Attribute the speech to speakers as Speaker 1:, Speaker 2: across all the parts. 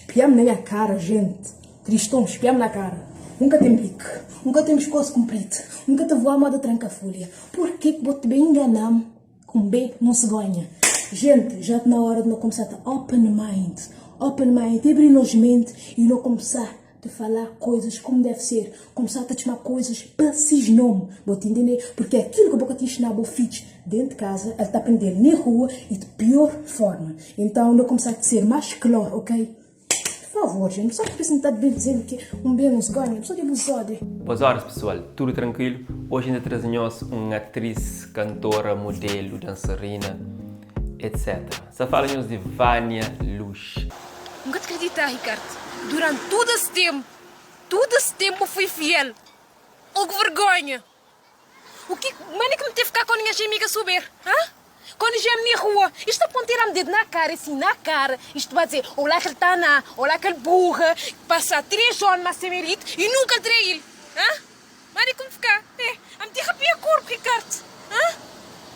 Speaker 1: Spiam na nha cara gente Triston spiam na cara Um ka tem bico Um ka tem pescoço comprido Um ka ta voar moda tranca folha Porquê que bo te bem enganam Com B não se ganha Gente já ta na hora de no começar ta open mind Open mind Abri nos mente e no começar ta falar coisas como deve ser Começar ta txma coisas pa sis nome Bo ta entende Porque aquilo que bo ka ta ensiná bo fidju dentro de casa el ta aprendel na rua e de pior forma Então no começar ta ser mais claro ok Por favor gente só porque se ta dizer que um bem nos ganha só de abusado.
Speaker 2: Boas horas pessoal, tudo tranquilo? Hoje ainda trazer nhos um atriz, cantora, modelo, dançarina, etc. Sa fala nhos de Vânia Luz.
Speaker 3: N ka ta kridita, Ricard. Durante tudu es ténpu, tudu es ténpu fui fiel. Oh, ki vergonha! O ki, mane ki N te fika kónde nha amiga souber? Hã? Kónde dja-m na rua, isto ta pon-tira-m dedu na kara, assim, na kara, isto ba dze, olá kel taná, olá kel burra, pasa três ómi ma se maridu i nunka el traí-l. Hã? Mane ki N fika? É, N te rapia korpu, Ricard. Hã?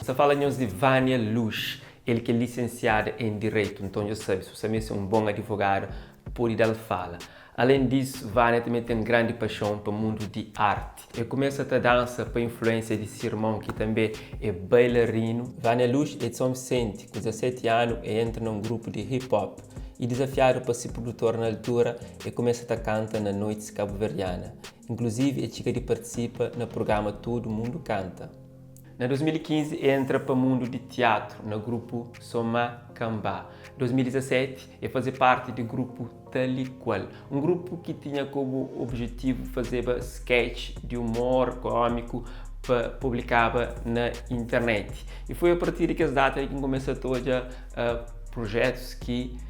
Speaker 2: N sta fala nhos di Vânia Luz, el ki é lisensiada em Direito, nton dja sabe, si bu sa meste un bon adivogada, pode da-l fala. Alén disu, Vânia tanbê ten grandi paxon pa mundu di arti. El kumesa ta dansa pa influénsia di se irmon ki tanbê é bailarinu. Vânia Luz é di São Vicente, ku 17 anu el entra na un grupu di hip hop y dizafiadu pa se produtor na altura el kumesa ta kanta na noitis kabuverdiana. Inkluzivi el txiga di partisipa na prugrama Tudu Mundu Kanta. Na 2015 el entra pa mundu di tiatru na grupu Somá Kanbá. 2017 el faze parti di grupu Tal i Kual, un grupu ki tinha komu objetivu fazeba sketch di umor kómiku pa publikaba na internet. I foi a partir di kes data li ki N kumesa ta odja projetus ki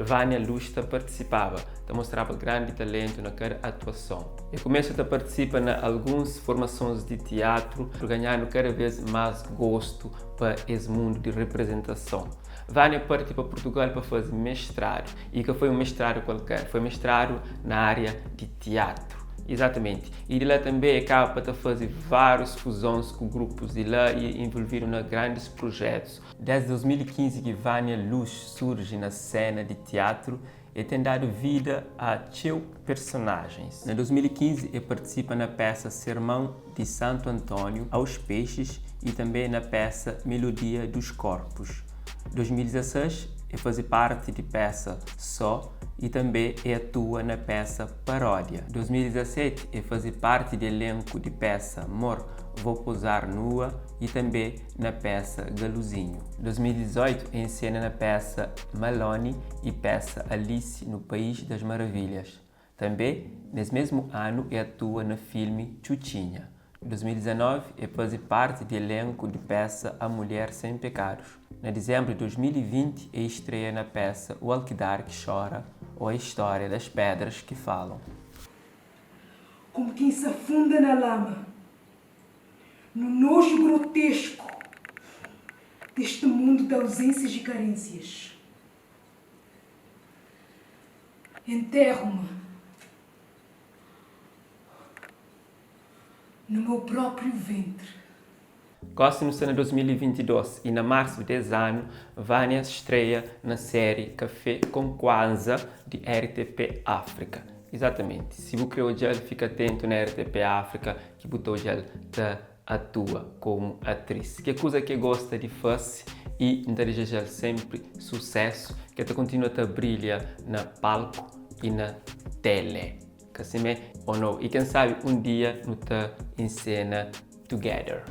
Speaker 2: Vânia Luz ta partisipaba, ta mostraba grandi talentu na kada atuason. El kumesa ta partisipa na alguns formasons di tiatru, ganhandu kada vês más gostu pa es mundu di reprezentason. Vânia parti pa Purtugal pa faze mestradu. I ka foi un mestradu kualker, foi mestradu na ária di tiatru. Izatamenti. I di la tanbê e kaba pa ta faze várius fuzons ku grupus di la i envolvidu na grandis prujetus. Desdi 2015 ki Vânia Luz surji na sena di tiatru, e ten dadu vida a txeu personajens. Na 2015 e partisipa na pesa Sermão di Santo António aos Peixes i tanbê na pesa Melodia dos Corpos. 2016 e faze parti di pesa Só i tanbê e atua na pesa Paródia. 2017 e faze parti di elenku di pesa Mor, Vou Pousar Nua i tanbê na pesa Galuzinhu. 2018 e ensena na pesa Malone i pesa Alice no País das Maravilhas. Tanbê, nes mesmu anu e atua na filmi Txutxinha. 2019 e faze parti di elenku di pesa A Mulher Sem Pecados. Na dizembru di 2020 e estreia na pesa O Alquidar Que Chora ou A História das Pedras Que Falam.
Speaker 1: Como quem se afunda na lama, no nojo grotesco deste mundo de ausências e carências. Enterro-me no meu próprio ventre.
Speaker 2: Gósi nu sta na 2022 y na marsu des anu, Vânia streia na série Café com Kwanza di RTP África. Izatamenti, si bu kre odja-l fika atentu na RTP África ki bu ta odja-l ta atua komu atris. Ke kuza ke gosta di fase y N ta dizeja-l senpri susesu, ke ta kontinua ta brilha na palku y na tele. Ka simé o no? Y ken sabi un dia nu ta ensena together.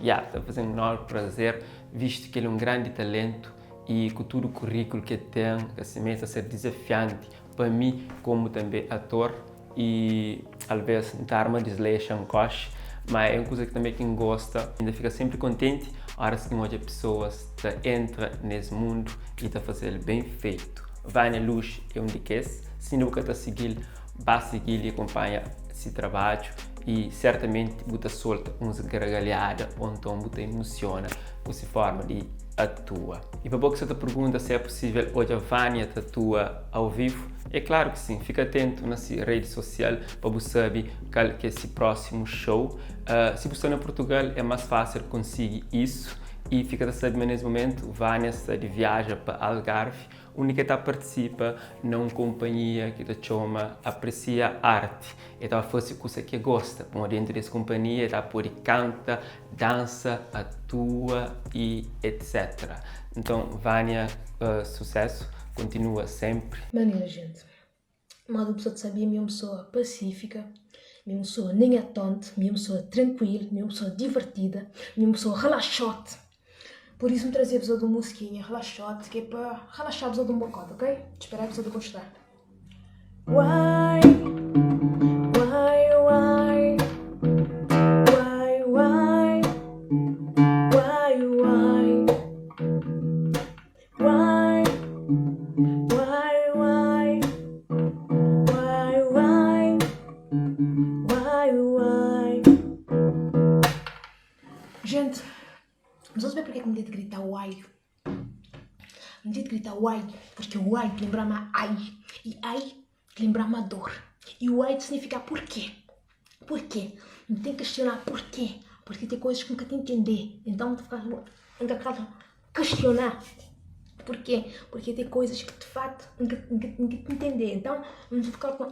Speaker 2: Ya, ta faze-m enormi prazer vistu ki el é un grandi talentu y ku tudu kurikulu ki el ten, ka simé ta ser dizafianti pa mi komu tanbe ator. Y alvês N ta arma dislexa, N koxe, ma é un kuza ki tanbe ki N gosta. N ta fika sénpri kontenti óras ki N odja pesoas ta entra nes mundu y ta faze-l ben fetu. Vânia Luz é un di kes. Si inda bu ka ta sigi-l, ba sigi-l y akonpanha si trabadju y sertamenti bu ta solta uns gargalhada ô nton bu ta imusiona ku si forma di atua. Y pa bo ki sa ta pergunta si é pusível odja Vânia ta atua au vivu, É klaru ki sin, fika atentu na si redi sosial pa bu sabe kal ki é si prósimu show. Si bu sta na Purtugal é más fásil konsigi isu. I fika ta sabe ma nes mumentu Vânia sta di viaja pa Algarve. undi ki el ta partisipa na un konpanhia ki ta txoma Apresia Arte. El ta fase kusa ki el gosta, pamodi dentu di es konpanhia el ta pode kanta, dansa, atua y etc. Nton Vania, susesu, kontinua senpri.
Speaker 1: Manera gente, mas bu pessoa ta sabia mi é un pessoa pacífica, mi é un pessoa nem é tonte, mi é un pessoa tranquilo, mi é un pessoa divertida, mi é un pessoa relaxote. Por isso N traze pessoa de un musiquinha relaxote que é pa relaxar pessoa de un bocote, ok? Espera pessoa de gostar. Uai, uai, uai, uai, uai, uai, uai. Uai, uai, uai, uai, uai, uai, uai. Gente, nhos sabe porque que N ten di grita uai? N ten di grita uai porque uai ta lenbra-m a ai e ai ta lenbra-m a dor e uai ta signifika porquê, porquê. N ten ki kistiona porquê, porque ten koisas ki N ka ta intende, então N ta fika N ta fika kistiona porquê, porque ten koisas ki di facto N ka N ka ta intende, então N ta fika.